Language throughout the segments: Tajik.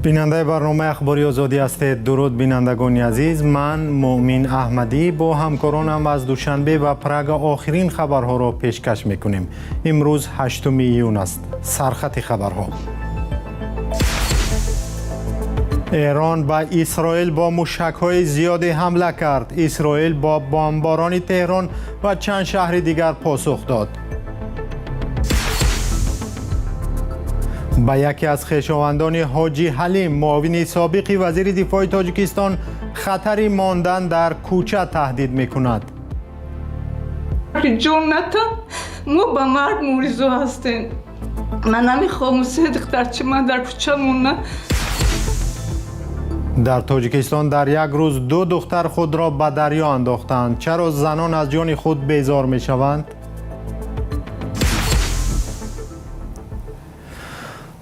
Бинандаи барномаи Ахбори Озодӣ ҳастед. Дуруд, бинандагони азиз. Ман Муъмин Аҳмадӣ бо ҳамкоронам аз Душанбе ва Прага охирин хабарҳоро пешкаш мекунем. Имрӯз 8 июн аст. Сархати хабарҳо. Эрон ба Исроил бо мушакҳои зиёде ҳамла кард. Исроил бо бомборони Теҳрон ва чанд шаҳри дигар посух дод. Ба яке аз хешовандони Ҳоҷӣ Ҳалим, муовини собиқи вазири дифои Тоҷикистон, хатари мондан дар кӯча таҳдид мекунад. Ҷон натан, мо ба марг муризо ҳастем. Ман намехоҳам се духтарчи ман дар кӯча монад. Дар Тоҷикистон дар як рӯз ду духтар худро ба дарё андохтанд. Чаро занон аз ҷони худ безор мешаванд?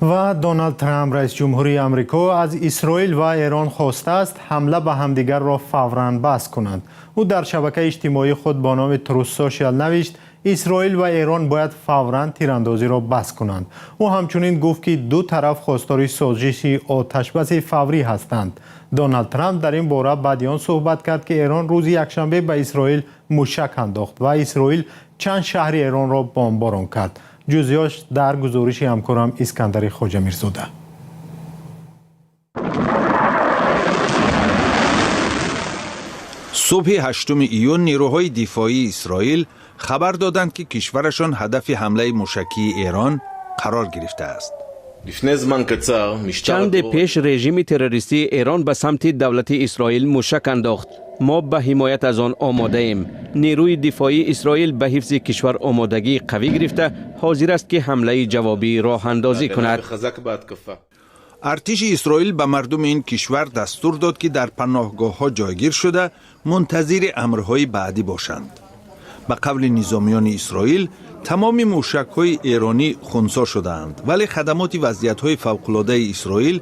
Ва Доналд Трамп, раисҷумҳури Амрико, аз Исроил ва Эрон хостааст ҳамла ба ҳамдигарро фавран бас кунанд. Ӯ дар шабакаи иҷтимоии худ бо номи Truth Social навишт: Исроил ва Эрон бояд фавран тирандозиро бас кунанд. Ӯ ҳамчунин гуфт, ки ду тараф хостори созиши оташбаси фаврӣ ҳастанд. Доналд Трамп дар ин бора баъди он суҳбат кард, ки Эрон рӯзи якшанбе ба Исроил мушак андохт ва Исроил чанд шаҳри Эронро бомборон кард. Ҷузъиёш дар гузориши ҳамкорам Искандари Хоҷамирзода. Субҳи 8 июн нерӯҳои дифоии Исроил хабар доданд, ки кишварашон ҳадафи ҳамлаи мушакии Эрон қарор гирифтааст. Чанде пеш режими террористии Эрон ба самти давлати Исроил мушак андохт. Мо ба ҳимоят аз он омодаем. Нерӯи дифоии Исроил ба ҳифзи кишвар омодагии қавӣ гирифта, ҳозир аст, ки ҳамлаи ҷавобӣ роҳандозӣ кунад. Артиши Исроил ба мардуми ин кишвар дастур дод, ки дар паноҳгоҳҳо ҷойгир шуда, мунтазири амрҳои баъдӣ бошанд. Ба қавли низомиёни Исроил, тамоми мушакҳои эронӣ хунсо шудаанд, вале хадамоти вазъиятҳои фавқулодаи Исроил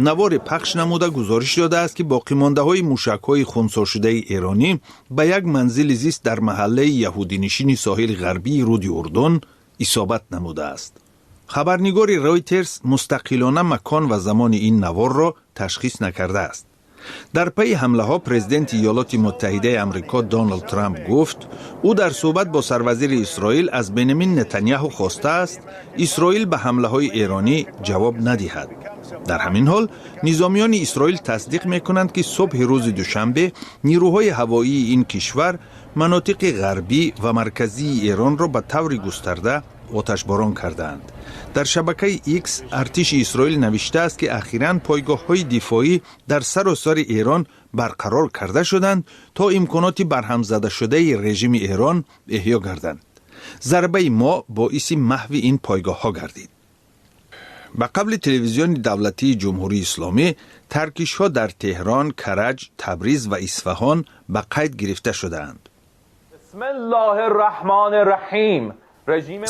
навори пахш намуда гузориш додааст, ки боқимондаҳои мушакҳои хунсошудаи эронӣ ба як манзили зист дар маҳаллаи яҳудинишини соҳили ғарбии руди Урдун исобат намудааст. Хабарнигори Ройтерс мустақилона макон ва замони ин наворро ташхис накардааст. Дар пайи ҳамлаҳо президенти Иёлоти Муттаҳидаи Амрико Доналд Трамп гуфт, ӯ дар суҳбат бо сарвазири Исроил аз Бенямин Нетаняҳу хостааст, Исроил ба ҳамлаҳои эронӣ ҷавоб надиҳад. Дар ҳамин ҳол низомиёни Исроил тасдиқ мекунанд, ки субҳи рӯзи душанбе нирӯҳои ҳавоии ин кишвар манотиқи ғарбӣ ва марказии Эронро ба таври густарда оташборон кардаанд. Дар шабакаи Икс артиши Исроил навиштааст, ки ахиран пойгоҳҳои дифоӣ дар саросари Эрон барқарор карда шуданд, то имконоти барҳамзадашудаи режими Эрон эҳё гарданд. Зарбаи мо боиси маҳви ин пойгоҳҳо гардид. Ба қавли телевизиони давлатии Ҷумҳурии Исломӣ, таркишҳо дар Теҳрон, Караҷ, Табриз ва Исфаҳон ба қайд гирифта шудаанд.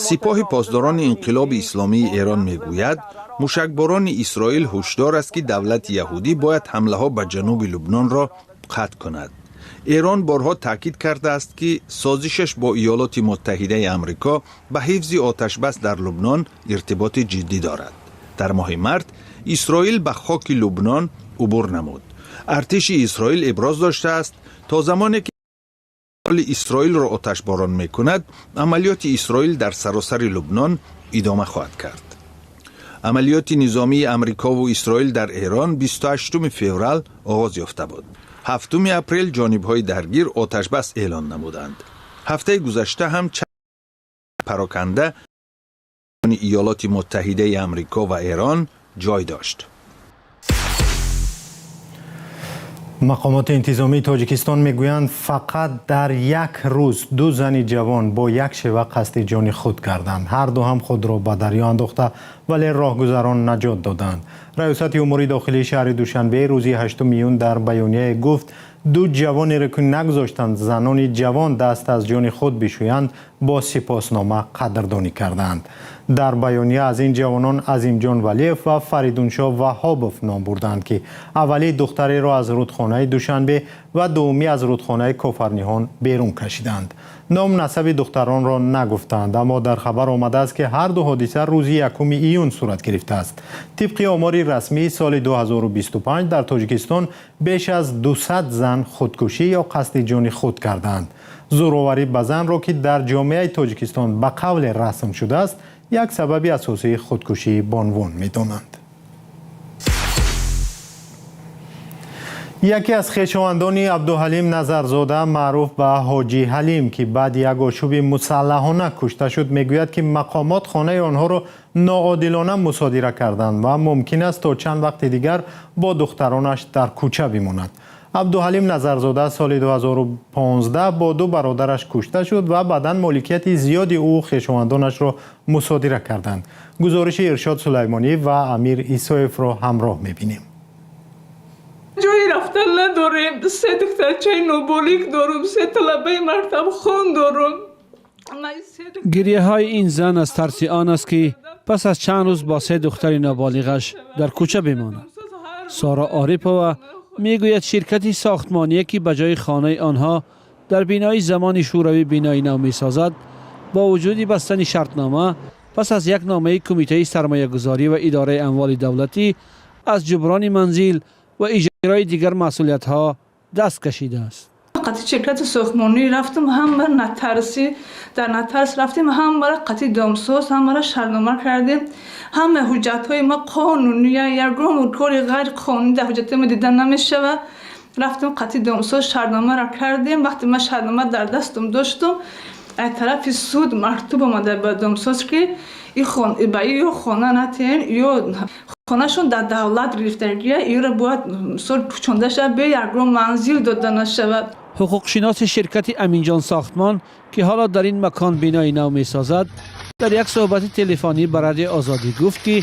Сипоҳи Посдорони Инқилоби Исломии Эрон мегӯяд, мушакборони Исроил ҳушдор аст, ки давлати яҳудӣ бояд ҳамлаҳо ба ҷануби Лубнонро қатъ кунад. Эрон борҳо таъкид кардааст, ки созишаш бо Иёлоти Муттаҳидаи Амрико ба ҳифзи оташбас дар Лубнон иртиботи ҷиддӣ дорад. Дар моҳи март Исроил ба хоки Лубнон убур намуд. Артиши Исроил иброз доштааст, то замоне ки Исроилро оташборон мекунад, амалиёти Исроил дар саросари Лубнон идома хоҳад кард. Амалиёти низомии Амрикову Исроил дар Эрон 28 феврал оғоз ёфта буд. 7 апрел ҷонибҳои даргир оташбас эълон намуданд. Ҳафтаи гузашта ҳам пароканда Иёлоти Муттаҳидаи Амрико ва Эрон ҷой дошт. Мақомоти интизомии Тоҷикистон мегӯянд, фақат дар як рӯз ду зани ҷавон бо як шева қасди ҷони худ карданд. Ҳарду ҳам худро ба дарё андохта, вале роҳгузарон наҷот доданд. Раёсати умури дохилии шаҳри Душанбе рӯзи 8 июн дар баёнияе гуфт, ду ҷавонеро, ки нагузоштанд занони ҷавон даст аз ҷони худ бишӯянд, Бо сипоснома қадрдонӣ карданд. Дар баёния аз ин ҷавонон Азимҷон Валиев ва Фаридуншоҳ Ваҳобов ном бурданд, ки аввалӣ духтареро аз рудхонаи Душанбе ва дуввумӣ аз рудхонаи Кофарниҳон берун кашиданд. Ному насаби духтаронро нагуфтанд, аммо дар хабар омадааст, ки ҳар ду ҳодиса рӯзи 1 июн сурат гирифтааст. Тибқи омори расмии соли 2025 дар Тоҷикистон беш аз 200 зан худкушӣ ё қасди ҷони худ кардаанд. Зӯроварӣ ба занро, ки дар ҷомеаи Тоҷикистон ба қавле расм шудааст, як сабаби асосии худкушии бонвон медонанд. Яке аз хешовандони Абдуҳалим Назарзода, маъруф ба Ҳоҷӣ Ҳалим, ки баъди як ошӯби мусаллаҳона кушта шуд, мегӯяд, ки мақомот хонаи онҳоро ноодилона мусодира карданд ва мумкин аст то чанд вақти дигар бо духтаронаш дар кӯча бимонад. Абдуҳалим Назарзода соли 2015 бо ду бародараш кушта шуд ва баъдан моликияти зиёди ӯ хешовандонашро мусодира карданд. Гузориши Иршод Сулаймонӣ ва Амир Исоевро ҳамроҳ мебинем. Ҷои рафтан надорем. Се духтарчаи ноболиғ дорум, се талабаи мактабхон дорум. Гирьяҳои ин зан аз тарси он аст, ки пас аз чанд рӯз бо се духтари ноболиғаш дар кӯча бимонад. Сора Орипова мегӯяд, ширкати сохтмоние, ки ба ҷои хонаи онҳо дар бинои замони шӯравӣ бинои нав месозад, бо вуҷуди бастани шартнома, пас аз як номаи Кумитаи сармоягузорӣ ва идораи амволи давлатӣ аз ҷуброни манзил ва иҷрои дигар масъулиятҳо даст кашидааст. Қати ширкати сохтмонӣ рафтам, ҳама нотарсӣ дар нотарс рафтем, ҳамара қати домсоз, ҳамара шартнома кардем. Ҳама ҳуҷҷатҳои ма қонуния, ягон кори ғайриқонунӣ дар ҳуҷҷатҳои ма дида намешавад. Рафтем, қати домсоз шартномаро кардем. Вақте ман шартнома дар дастам доштум, аз тарафи суд мактуб омада ба домсоз, ки ба ё хона натиҳен, ё хонашон дар давлат гирифтагия, ёро бояд мисол кӯчонда шавад, бе ягон манзил дода нашавад. Ҳуқуқшиноси ширкати Аминҷон сохтмон, ки ҳоло дар ин макон бинои нав месозад, дар як суҳбати телефонӣ ба Радиои Озодӣ гуфт, ки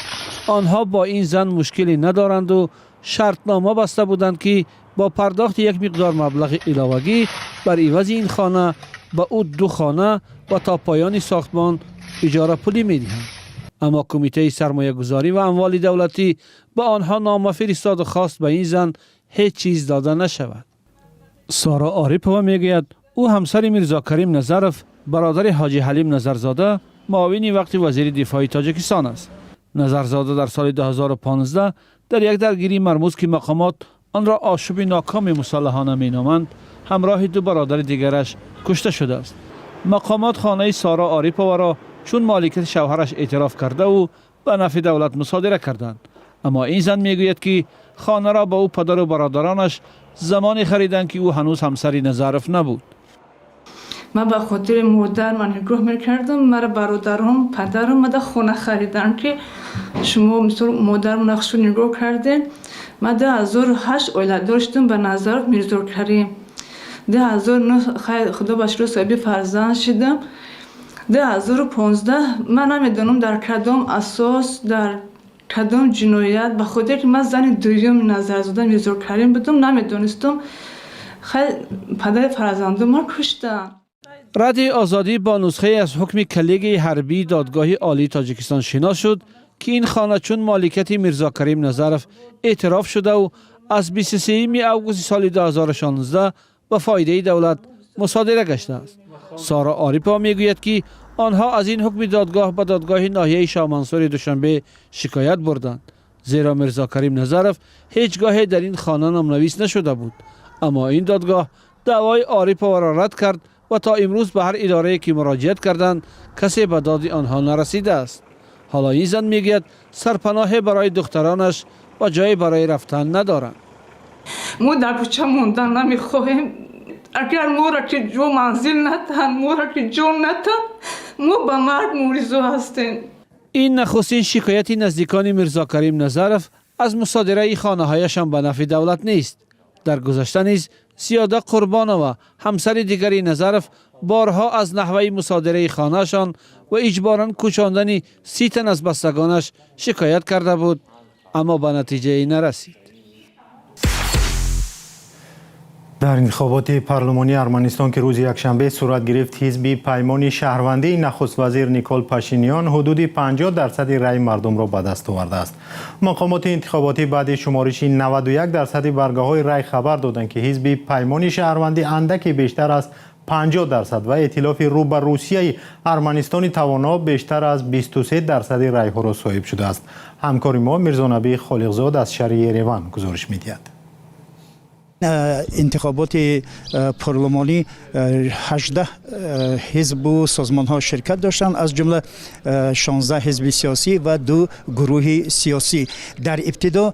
онҳо бо ин зан мушкиле надоранду шартнома баста буданд, ки бо пардохти як миқдор маблағи иловагӣ бар ивази ин хона ба ӯ ду хона ва то поёни сохтмон иҷорапулӣ медиҳанд. Аммо Кумитаи сармоягузорӣ ва амволи давлатӣ ба онҳо нома фиристоду хост, ба ин зан ҳеҷ чиз дода нашавад. Сора Орипова мегӯяд, ӯ ҳамсари Мирзокарим Назаров, бародари Ҳоҷи Ҳалим Назарзода, муовини вақти вазири дифои Тоҷикистон аст. Назарзода дар соли 2015 дар як даргирии мармуз, ки мақомот онро ошӯби нокоми мусаллаҳона меноманд, ҳамроҳи ду бародари дигараш кушта шудааст. Мақомот хонаи Сора Ориповаро чун моликияти шавҳараш эътироф кардаву ба нафъи давлат мусодира карданд. Аммо ин зан мегӯяд, ки хонаро ба ӯ падару бародаронаш замоне хариданд, ки ӯ ҳанӯз ҳамсари Назаров набуд. Ман ба хотири модар ман нигоҳ мекардам. Мара бародаром, падарам мада хона хариданд, ки шумо мисол модарам нақшу нигоҳ кардем. Ман 2008 оиладор шудам ба Назаров Мирзокарим. 2009, худо ба шукр, соҳиби фарзанд шудам. 2015 ман намедонам, дар кадом асос, дар кадом ҷиноят, ба хотире ки ман зани дуюми Назарзода Мирзокарим будам, намедонистам, хай, падари фарзандумро куштанд. Радиои Озодӣ бо нусхае аз ҳукми коллегияи ҳарбии Додгоҳи Олии Тоҷикистон шинос шуд, ки ин хона чун моликияти Мирзокарим Назаров эътироф шудаву аз 23 августи соли 2016 ба фоидаи давлат мусодира гаштааст. Сора Орипова мегӯяд, ки онҳо аз ин ҳукми додгоҳ ба додгоҳи ноҳияи Шоҳмансури Душанбе шикоят бурданд, зеро Мирзокарим Назаров ҳеҷ гоҳе дар ин хона номнавис нашуда буд. Аммо ин додгоҳ даъвои Ориповаро рад кард ва то имрӯз ба ҳар идорае ки муроҷиат карданд, касе ба доди онҳо нарасидааст. Ҳоло ин зан мегӯяд, сарпаноҳе барои духтаронаш ва ҷое барои рафтан надоранд. Мо дар кӯча мондан намехоҳем. Агар моро ки ҷо манзил натаҳанд, моро ки ҷо натаҳанд, мо ба марг муризо ҳастем. Ин нахустин шикояти наздикони Мирзокарим Назаров аз мусодираи хонаҳояшон ба нафъи давлат нест. Дар гузашта низ Зиёда Қурбонова, ҳамсари дигари Назаров, борҳо аз наҳваи мусодираи хонаашон ва иҷборан кӯчондани 30 тан аз бастагонаш шикоят карда буд, аммо ба натиҷае нарасид. Дар интихоботи парлумонии Арманистон, ки рӯзи якшанбе сурат гирифт, ҳизби Паймони шаҳрвандии нахуствазир Никол Пашинян ҳудуди 50 дарсади раъи мардумро ба даст овардааст. Мақомоти интихоботӣ баъди шумориши 91 дарсади баргаҳои рай хабар доданд, ки ҳизби Паймони шаҳрвандӣ андаке бештар аз 50 дарсад ва эътилофи рӯ ба Русияи Арманистони тавоно бештар аз 23 дарсади райҳоро соҳиб шудааст. Ҳамкори мо Мирзонабӣ Холиқзод аз шаҳри Ереван гузориш медиҳад. Интихоботи парлумонӣ 18 ҳизбу созмонҳо ширкат доштанд, аз ҷумла 16 ҳизби сиёсӣ ва ду гурӯҳи сиёсӣ. Дар ибтидо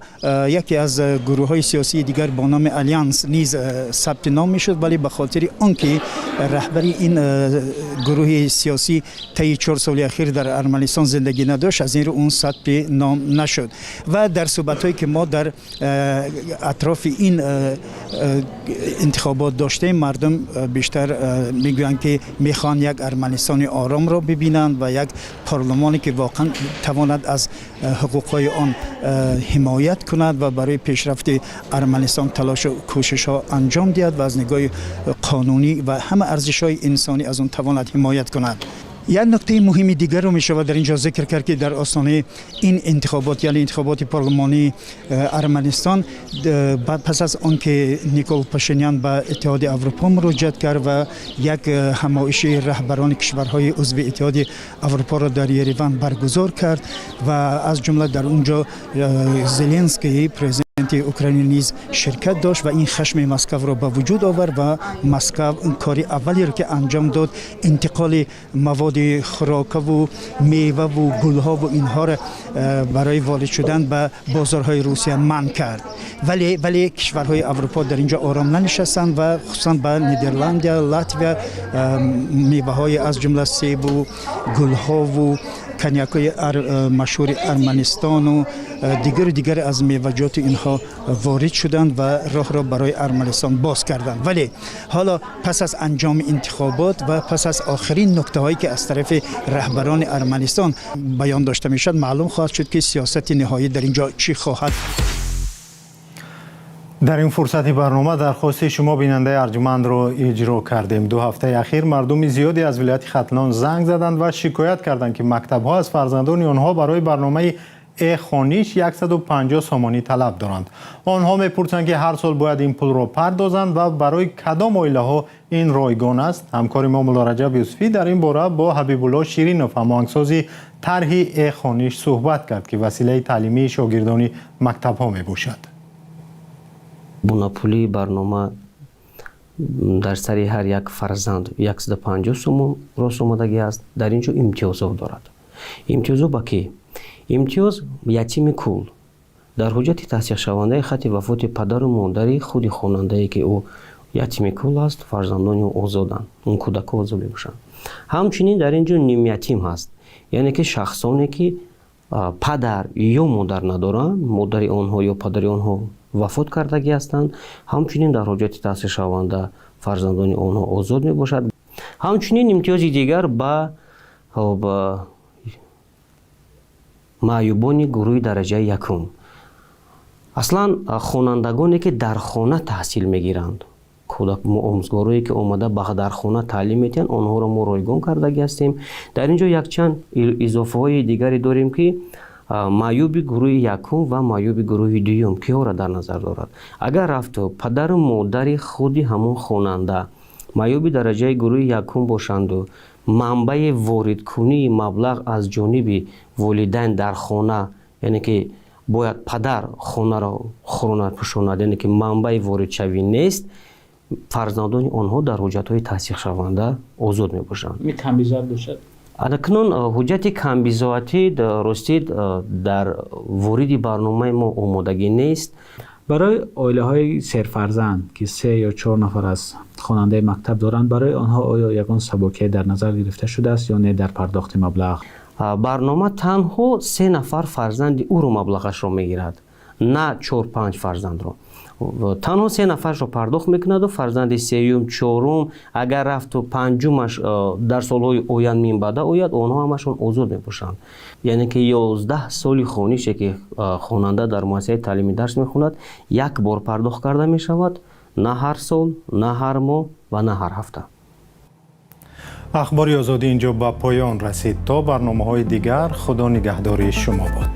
яке аз гурӯҳҳои сиёсии дигар бо номи Алянс низ сабти ном мешуд, вале ба хотири он ки раҳбари ин гурӯҳи сиёсӣ таи 4 соли ахир дар Арманистон зиндагӣ надошт, аз ин рӯ он сабти ном нашуд. Ва дар суҳбатҳое ки мо дар атрофи ин интихобот доштем, мардум бештар мегӯянд, ки мехоҳанд як Арманистони оромро бибинанд ва як парлумоне, ки воқеан тавонад аз ҳуқуқҳои он ҳимоят кунад ва барои пешрафти Арманистон талошу кӯшишҳо анҷом диҳад ва аз нигоҳи қонунӣ ва ҳама арзишҳои инсонӣ аз он тавонад ҳимоят кунад. Як нуктаи муҳими дигарро мешавад дар ин ҷо зикр кард, ки дар остонаи ин интихобот, яъне интихоботи парлумонии Арманистон, пас аз он ки Никол Пашинян ба Иттиҳоди Аврупо муроҷиат кард ва як ҳамоиши раҳбарони кишварҳои узви Иттиҳоди Аврупоро дар Ереван баргузор кард ва аз ҷумла дар он ҷо Зеленский, президенти Украина, низ ширкат дошт ва ин хашми Москавро ба вуҷуд овард. Ва Москав кори аввалеро, ки анҷом дод, интиқоли маводи хӯрокаву меваву гулҳову инҳоро барои ворид шудан ба бозорҳои Русия манъ кард. Вале кишварҳои Аврупо дар ин ҷо ором нанишастанд ва хусусан ба Нидерландия, Латвия меваҳои, аз ҷумла себу гулҳову коньякҳои машҳури Арманистону дигару дигар аз меваҷоти инҳо ворид шуданд ва роҳро барои Арманистон боз карданд. Вале ҳоло, пас аз анҷоми интихобот ва пас аз охирин нуктаҳое, ки аз тарафи раҳбарони Арманистон баён дошта мешавад, маълум хоҳад шуд, ки сиёсати ниҳоӣ дар ин ҷо чӣ хоҳад. Дар ин фурсати барнома дархости шумо, бинандаи арҷмандро, иҷро кардем. 2 ҳафтаи ахир мардуми зиёде аз вилояти Хатлон занг заданд ва шикоят карданд, ки мактабҳо аз фарзандони онҳо барои барномаи э-хониш 150 сомонӣ талаб доранд. Онҳо мепурсанд, ки ҳар сол бояд ин пулро пардозанд ва барои кадом оилаҳо ин ройгон аст. Ҳамкори мо Муллораҷаб Юсуфӣ дар ин бора бо Ҳабибулло Ширинов, ҳамоҳангсози тарҳи э-хониш, суҳбат кард, ки василаи таълимии шогирдони мактабҳо мебошад. Бунапулии барнома дар сари ҳар як фарзанд 150 сомон рост омадагӣ аст. Дар ин ҷо имтиёзҳо дорад. Имтиёзҳо ба кӣ? Имтиёз: ятими кул, дар ҳуҷҷати тасдиқшавандаи хати вафоти падару модари худи хонандае, ки ӯ ятими кул аст, фарзандони ӯ озоданд, он кӯдакҳо озод мебошанд. Ҳамчунин дар ин ҷо нимятим ҳаст, яъне ки шахсоне, ки падар ё модар надоранд, модари онҳо ё падари онҳо вафот кардагӣ ҳастанд. Ҳамчунин дар ҳуҷҷати тасдиқшаванда фарзандони онҳо озод мебошад. Ҳамчунин имтиёзи дигар ба маъюбони гурӯҳи дараҷаи якум, аслан хонандагоне, ки дар хона таҳсил мегиранд, кӯдак омӯзгорое, ки омада ба дар хона таълим медиҳанд, онҳоро мо ройгон кардагӣ ҳастем. Дар ин ҷо якчанд изофаҳои дигаре дорем, ки маъюби гурӯҳи якум ва маъюби гурӯҳи дуюм киҳоро дар назар дорад. Агар рафту падару модари худи ҳамон хонанда маъюби дараҷаи гурӯҳи якум бошанду манбаи воридкунии маблағ аз ҷониби волидайн дар хона, яъне ки бояд падар хонаро хӯронад, пӯшонад, яъне ки манбаи воридшавӣ нест, фарзандони онҳо дар ҳуҷҷатҳои тасдиқшаванда озод мебошанд. Акнун ҳуҷҷати камбизоатӣ, ростӣ, дар вориди барномаи мо омодагӣ нест. Барои оилаҳои серфарзанд, ки се ё чор нафар аз хонандаи мактаб доранд, барои онҳо оё ягон сабукие дар назар гирифта шудааст ё не дар пардохти маблағ? Барнома танҳо се нафар фарзанди ӯро маблағашро мегирад, на чор, панҷ фарзандро. Танҳо се нафаршро пардохт мекунаду фарзанди сеюм, чорум, агар рафту панҷумаш дар солҳои оянд минбаъда ояд, онҳо ҳамашон озод мебошанд. Яъне ки 11 соли хонише, ки хонанда дар муассисаи таълимӣ дарс мехонад, як бор пардохт карда мешавад. На ҳар сол, на ҳар моҳ ва на ҳар ҳафта. Ахбори Озодӣ инҷо ба поён расид. То барномаҳои дигар, Худо нигаҳдори шумо бод.